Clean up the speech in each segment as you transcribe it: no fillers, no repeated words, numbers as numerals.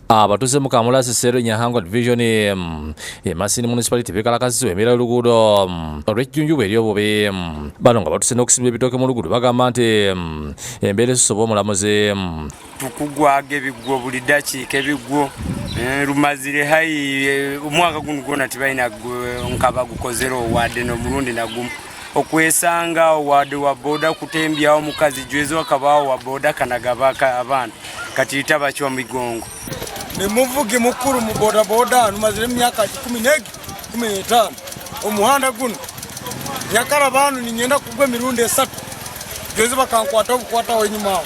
Abatuuze mu Kamurasi Cell, Nyahango Division, e Masindi Municipality bekalakasizibwa embeera y'oluguudo olw'ejjunjubwa ery'obubi. Bano nga batuuse n'okusimba ebitooke mu luguudo bagamba nti embeera esusse oba omulamuzi. Tukugwaga ebigwo buli dakiika, ebigwo rumazire hai omwaka guno gwona tibalina nkaba gukozere owadde n'omulundi nagumu okwesanga wadde wa boda kutembyawo omukazi jwezi wakabaawo wa boda kanagaba abantu kati tabacwa migongo. Ni muvugi mukuru mu bodaboda, numazire emyaka 15. Omuhanda guno nyakara bantu ninyenda kugwa emirundi 3, jozi bakankwata obukwataho enyuma aho.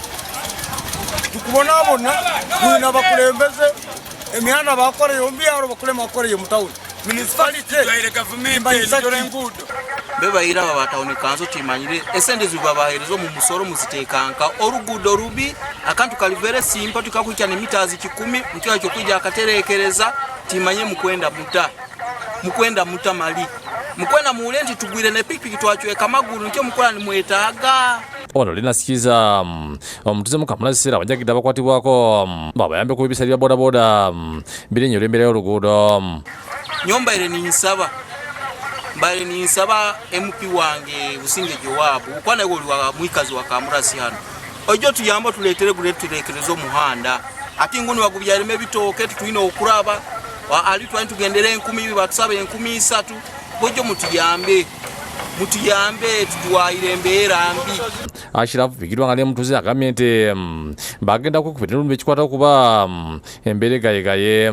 Tukubonabona twine abakulembeze, emihanda bakoreye omu byaro, bakulema bakoreye mu tawuni municipality. Bebayira aba batawuni kanso, timanyire esente zibabahereza omu musoro muzitekanka. Orugudo rubi, akantu kali very simple, tukakwikya ne mitazi 100 mutya kyokwija akaterekereza. Timanye mukwenda muta, mukwenda muta mali mukwenda muule nti tugwire ne pikipiki twacweka amaguru, nikyo mukola nimwetaaga. Ono linasikiza omutuze mu Kamurasi Cell abanjagidde abakwatibwako babayambe ku ebisale bya bodaboda birinnya olw'embeera y'oluguudo. Nyombaire ninsaba, mbaire ninsaba MP wange Businge Jowabu, kwana oli wa mwikazi wa Kamurasi hano, ojo tuyamba tuletere gure turekereza omuhanda. Ati nguni wagubyareme ebitooke tutwine okuraba ali twani tugendere 1000, batusaba 3000. Bojo mutuyambe, mutuyambe, tutwayire embeera mbi. Ashirafu bigirwa nga nemutuze agambye nti bagenda kwekubira emirundi ekikwata okuba embeera egayegaye.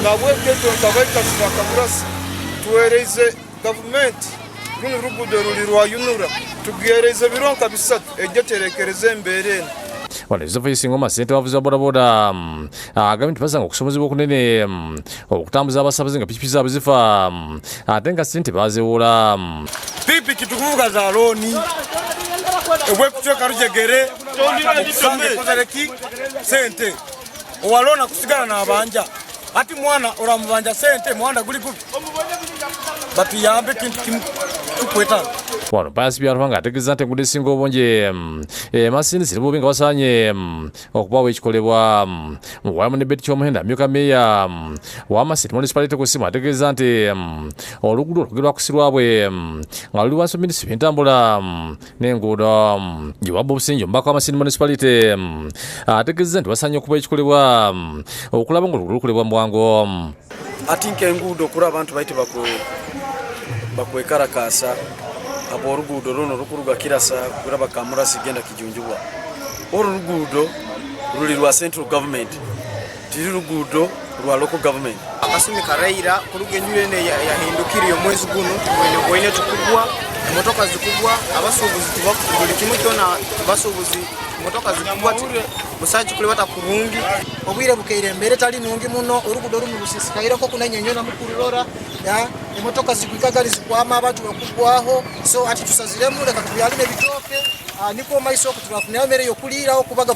Nabweketwe nkabaikazi ba Kamurasi tuwereize gavumenti runo rugudo ruli rwa UNRA, tugereize bironka 3 ejjo terekereza embeera eno. Wano Yosefu Isingoma, ssentebe w'abavuzi ba bodaboda, agambye nti basanga okusomozebwa okunene okutambuza abasabaze nga pikipiki zaabwe zifa ate nga ssente baziwula. Pikipiki tukuvuga za loan, obwekucweka rujegere okusanga ekozereki sente owalona kusigala nabanja, ati mwana oramubanja sente, muhanda guli gubi, batuyambe kintu kimu tukwetaaga. Wano Pius Byaruhanga ategeeza nti enguudo ezisinga obungi Masindi ziri bubi nga basaanye okubaawo ekikolebwa. Wamu ne Betty Kyomuhendo, amyuka meeya wa Masindi Municipality, ku ssimu ategeeza nti oluguudo olwogerwa kusirwabwe nga luli wansi wa minisitule y'entambula n'enguudo. Jowabu Obusingi, omubaka wa Masindi Municipality, ategeeza nti basaanye okuba ekikolebwa okulaba nga oluguudo lukolebwa mu bwangu. Ati nk'enguudo kuri abantu baite bakwekarakaasa abo oruguudo runo rukuruga Kirasa kuraba Kamurasi genda Kijunjubwa. Oru ruguudo ruli rwa central government, tiri ruguudo rwa local government. Akasumi karaira kuruga enjura ene yahindukire omwezi guno gwine gwine, tukugwa emotoka zikugwa, abasuubuzi buli kimu kyona, abasuubuzi emotoka zikugwa, busaaki kulibata kurungi. Obwire bukeire, embere tali nungi muno, orugudo runo rusisikaireko kunanyonyona mukururora ya emotoka zikwikagali zikwama, abantu bakugwaho. So ati tusaziremu, leka tubyalime ebitooke, niko maiso oku turafunirayo emere yokuliiraho kubaga.